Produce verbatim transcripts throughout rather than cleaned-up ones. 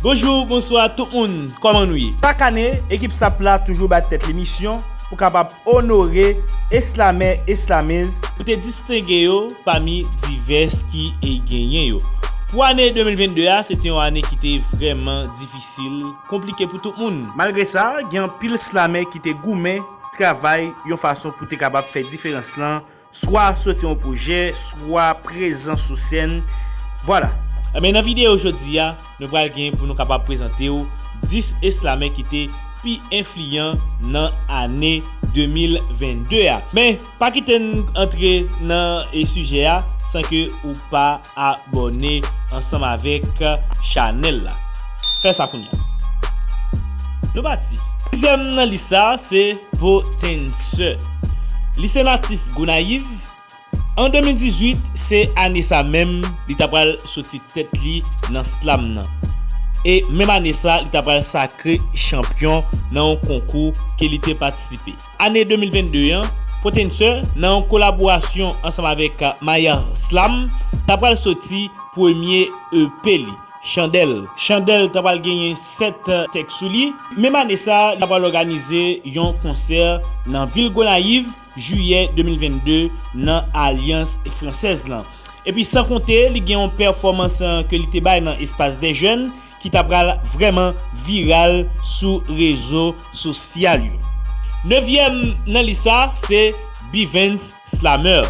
Bonjou, bonswa tout moun, kòman nou ye? Chak ane, ekip SLAP la toujou bay tèt li misyon pou kapab onore eslamè, eslamèz, pou te distenge yo pami divès ki e genyen yo. Pou ane de mil venn de a, se te yon ane ki te vrèman difisil, konplike pou tout moun. Malgre sa, gen anpil slamè ki te goumen, travay yon fason pou te kapab fè diferans lan, swa soti yon pwojè, swa prezan sou sèn. Vwala. Enben, nan videyo jodi a, nou pral gen pou nou kapab prezante w dis eslamè ki te pi enfliyan nan ane de mil venn de a. Men, pa kite n antre nan, e, sijè a san ke ou pa abòne ansanm avèk chanèl la. Fè sa kounye a. Nou pati. Sizyèm nan lis sa, se Potentsè. Lise Natif Gonayiv, an de mil dizuit, se ane sa menm, li ta pral soti tèt li nan slam nan. E menm ane sa, li ta pral sakre chanpyon nan yon konkou ke li te patisipe. Ane de mil venn de an, Potentsè, nan yon kolaborasyon ansanm avèk Mayar Slam, ta pral soti premye E P li, Chandèl. Chandèl ta pral genyen sèt tèks sou li. Menm ane sa, li ta pral òganize yon konsè nan vil Gonayiv, jiyè de mil venn de, nan Alyans Fransèz lan. Epi san konte, li gen yon pèfòmans, eh, ke li te bay nan Espace des Jeunes, ki ta pral vrèman viral sou rezo sosyal yo. Nevyèm nan lis sa, se Bivens Slameur.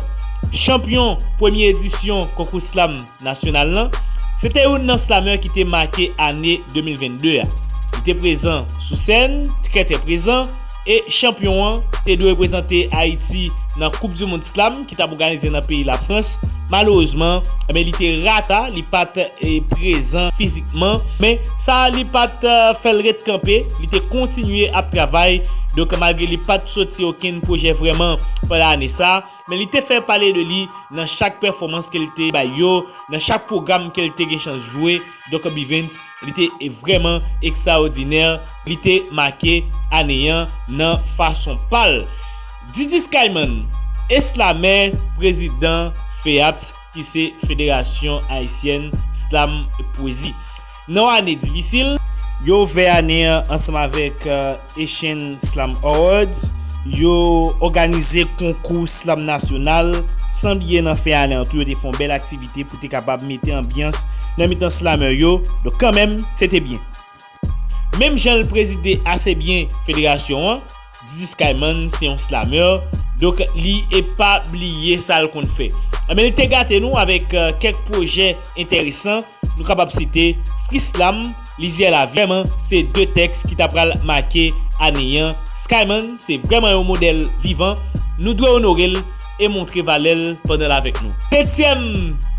Chanpyon premye edisyon konkou slam nasyonal lan, se te youn nan slamè ki te make ane de mil venn de a. Li te prezan sou sèn, trè, trè prezan, e chanpyon an te dwe reprezante Ayiti nan Koup di Mond Slam ki t ap òganize nan peyi Lafrans. Malerezman, enben, li te rata, li pa t, e, prezan fizikman, men sa li pa t, e, fè l ret kanpe, li te kontinye ap travay. Donk, malgre li pa t soti okenn pwojè vrèman pandan ane sa, men li te fè pale de li nan chak pèfòmans ke l te bay yo, nan chak pwogram ke l te gen chans jwe. Donk, Bivens, li te vrèman ekstraòdinè, li te make ane an nan fason pa l. Didi Skyman, eslamè, prezidan FEAPS, ki se Federasyon Ayisyèn Slam Pwezi. Nan yon ane difisil, yo ouvè ane an ansanm avèk, eh, Asian Slam Awards, yo òganize konkou slam nasyonal, san bliye nan fen ane an tou, yo te fè yon bèl aktivite pou te kapab mete anbyans nan mitan slamè yo. Donk, kanmenm, se te byen. Menm jan l prezide ase byen federasyon an, Didi Skyman se yon slamè, donk li e pa bliye sa l konn fè. Enben, li te gate nou avèk, eh, kèk pwojè enteresan. Nou kapab site Free Slam, Lizyè Lavi. Vrèman, se de tèks ki ta pral make ane an. Skyman se vrèman yon modèl vivan. Nou dwe onore l e montre valè l pandan l avèk nou. Setyèm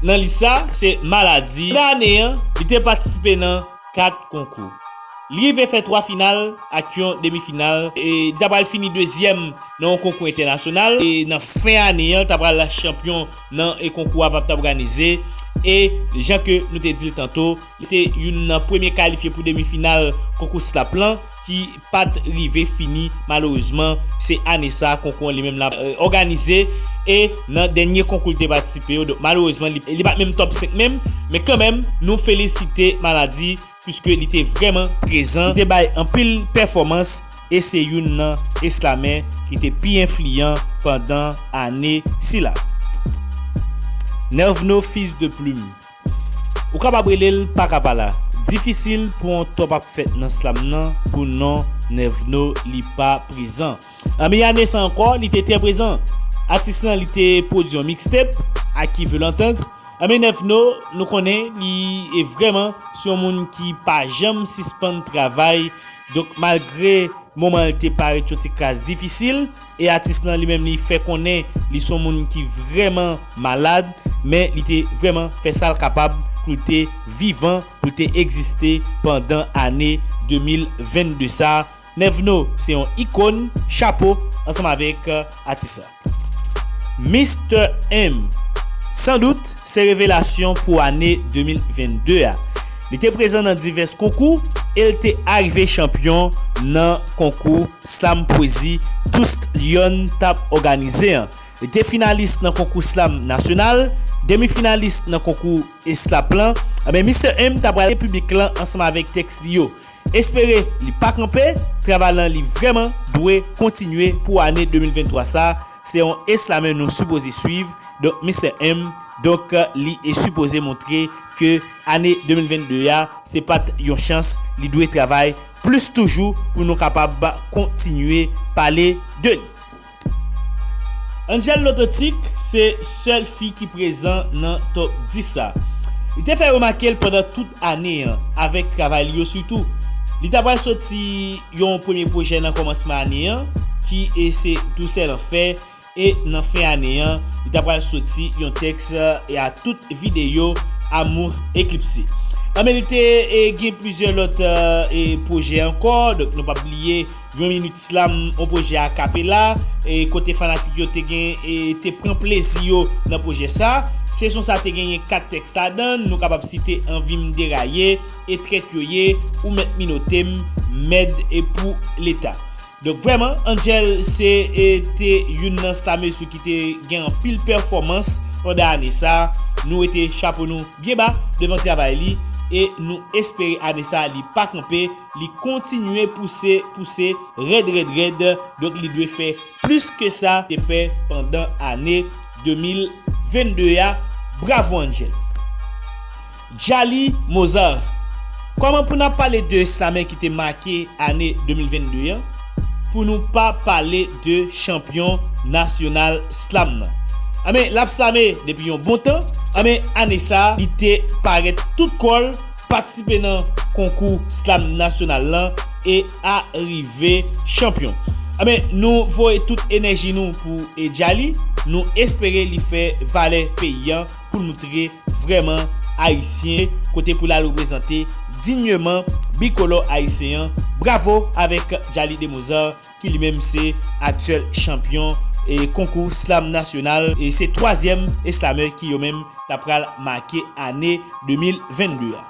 nan lis sa, se Maladi. Nan ane an, li te patisipe nan kat konkou. Li rive fè twa final ak yon demi final. E li ta pral fini dezyèm nan yon konkou entènasyonal. E nan fen ane an, li ta pral chanpyon nan, e, konkou a FEAPS t ap òganize. E jan ke nou te di l tanto, li te youn nan premye kalifye pou demi final konkou slap lan, ki pa t rive fini, malerezman. Se ane sa, konkou an li menm l ap, eh, òganize. E nan dènye konkou l te patisipe yo, donk, malerezman, li, li pa t menm top senk menm. Men kanmenm, nou felisite Maladi, piske li te vrèman prezan, li te bay anpil pèfòmans, e se youn nan eslamè ki te pi enfliyan pandan ane sila. Nervno, Fils de Plume. Ou kapab rele l Pakapala. Difisil pou yon top ap fèt nan slam nan pou non Nervno li pa prezan. An mi ane sa ankò, li te trè prezan. Atis lan, li te pwodui yon mixtape, À qui veut l'entendre. Enben, Nervno, nou konnen, li e vrèman se yon moun ki pa janm sispann travay. Donk, malgre moman l te parèt yon ti kras difisil, e atis lan li menm li fè konnen li se yon moun ki vrèman malad, men li te vrèman fè sa l kapab pou l te vivan, pou l te egziste pandan ane de mil venn de sa. Nervno se yon ikòn, chapo ansanm avèk, euh, atis la. Mister M, san dout, se revelasyon pou ane de mil venn de a. Li te prezan nan divès konkou e l te arive chanpyon nan konkou slam pwezi Tous Lyon t ap òganize an. Li te finalis nan konkou slam nasyonal, demi finalis nan konkou slap lan. Ebyen, Mistè M ta pral piblik lan ansanm avèk tèks li yo. Espere li pa kanpe, travay lan li vrèman dwe kontinye pou ane de mil venntwa sa. Se yon slamè nou sipoze swiv, donk Mistè M, donk li e sipoze montre ke ane de mil vennde a, se pa t yon chans, li dwe travay plis toujou pou nou kapab kontinye pale de li. Angel Lototik se sèl fi ki prezan nan top dis sa. Li te fè remake l pandan tout ane an, avèk travay li yo sitou. Li ta pral soti yon premye pwojè nan kòmansman ane an, ki e se Dousè Lanfè, e nan fen ane an, li ta pral soti yon tèks e a tout videyo Amour Eclipsé. Anben, li te e, gen plizyè lòt e, pwojè ankò, donk nou p ap bliye Yon Minit Slam, yon pwojè akapela, e kote fanatik yo te gen, e te pran plezi yo nan pwojè sa. Se son sa te genyen kat tèks ladan, nou kapab site Anvi m deraye, E trèt yo ye, Ou mèt minote m, Mèd e pou Leta. Donk vrèman, Angel se e, te youn nan slamezi ki te gen anpil pèfòmans pandan ane sa. Nou wete chapo nou byen ba devan travay li e nou espere ane sa li pa kanpe, li kontinye pouse, pouse, rèd, rèd, rèd. Donk li dwe fè plis ke sa te fè pandan ane de mil vennde a. Bravo Angel. Djali Mozart. Kòman pou n ap pale de slamè ki te make ane de mil vennde an, pou nou pa pale de chanpyon nasyonal slam nan? Anben, l ap slame depi yon bon tan. Anben, ane sa, li te parèt tout kò l, patisipe nan konkou slam nasyonal lan e arive chanpyon. Anben, nou voye tout enèji nou pou e Djali. Nou espere li fè valè peyi an pou l moutre vrèman ayisyen, kote pou l al reprezante digneman bikolò ayisyen an. Bravo avèk Djali Demozar, ki li menm se aktyèl chanpyon e konkou slam nasyonal, e se twazyèm slamè ki yo menm ta pral make ane de mil vennde a.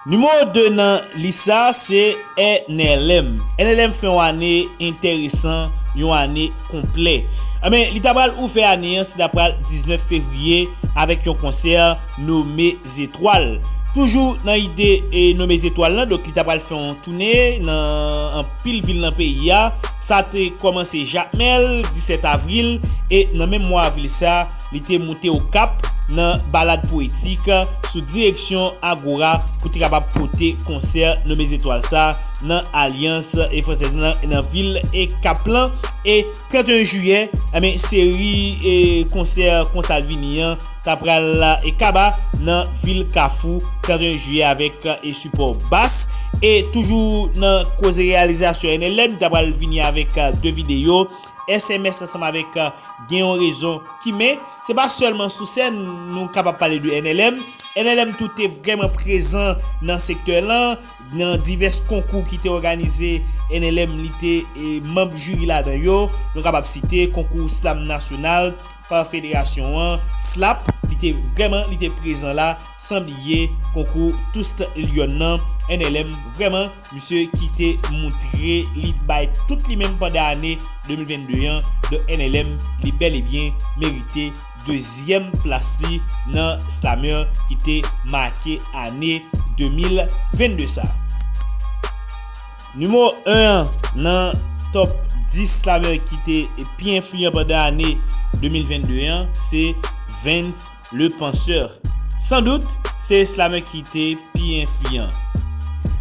Nimewo de nan lis sa se N L M. N L M fè yon ane enteresan, yon ane konplè. Anben, li ta pral ouvè ane an, se ta pral diznèf fevriye avèk yon konsè Nome Zetwal. Toujou nan ide e Nome Zetwal lan, donk li ta pral fè yon toune nan anpil vil nan peyi a. Sa te kòmanse Jakmèl, disèt avril, e nan menm mwa avril sa, li te moute Okap nan balad powetik sou direksyon Agora pou te kapab pote konsè Nome Zetwal sa nan Alyans e Fransèz nan, nan vil e Kap lan. E trannteyen jiyè, anben, seri e konsè konsa l vini an ta pral e kaba nan vil Kafou trannteyen jiyè avèk e sipò bas. E toujou nan koze reyalizasyon N L M, li ta pral vini avèk de videyo, S M S ansanm avèk Gen yon rezon ki, men se pa sèlman sou sèn nou kapab pale de N L M. N L M tou te vrèman prezan nan sektè lan, nan divès konkou ki te òganize N L M, li te e, manm jiri ladan yo. Nou kapab site konkou slam nasyonal pa federasyon an, slap, li te vrèman, li te prezan la, san bliye konkou Toust Lyòn nan. N L M vrèman misye ki te moutre li bay tout li menm pandan ane de mil vennde an. Donk N L M, li bèl e byen merite dezyèm plas li nan slamè ki te make ane de mil vennde sa. Nimewo en an nan top dis slamè ki te pi enfliyan pandan ane de mil vennde an, se Vens Le Penseur. San dout, se slamè ki te pi enfliyan.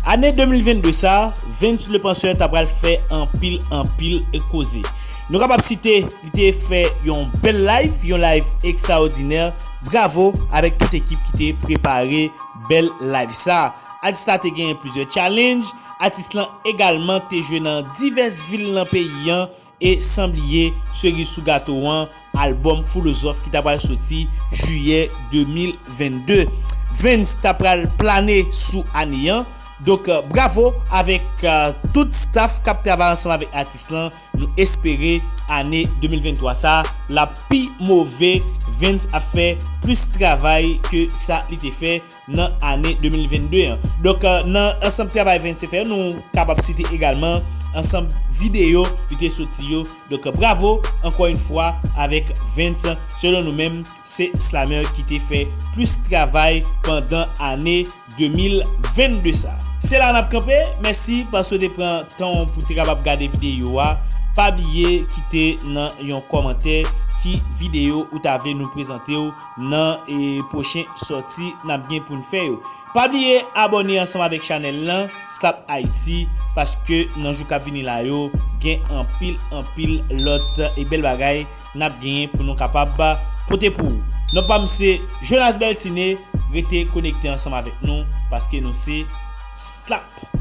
Ane de mil vennde sa, Vens Le Penseur ta pral fè anpil, anpil koze. Nou kapab site, li te fè yon bèl live, yon live ekstraòdinè. Bravo avèk tout ekip ki te prepare bèl live sa. Atis la te genyen plizyè challenge. Atis lan egalman te jwe nan divès vil nan peyi an. E san bliye, seriz sou gato an, albòm Foulozòf ki ta pral soti jiyè de mil vennde. Vens ta pral plane sou ane an, Donk, bravo avèk tout staff k ap travay ansanm avèk atis lan. Nou espere ane de mil venntwa sa l ap pi move. Vens ap fè plis travay ke sa li te fè nan ane de mil vennde an. Donk, nan ansanm travay Vens te fè yo, nou kapab site egalman ansanm videyo li te soti yo. Donk, bravo ankò yon fwa avèk Vens. Selon nou menm, se Slameur ki te fè plis travay pandan ane de mil vennde sa. Se la n ap kanpe. Mèsi paske w te pran tan w pou w te kapab gade videyo a. Pa bliye kite nan yon kòmantè ki videyo ou ta vle nou prezante w nan e pwochen sòti n ap gen pou n fè yo. Pa bliye abòne ansanm avèk chanèl lan Slap Haiti, paske nan jou k ap vini la yo, gen anpil anpil lòt e bèl bagay n ap genyen pou nou kapab pote pou ou. Non pa m se Jonas Beltine. Rete konekte ansanm avèk nou, paske nou se Slap.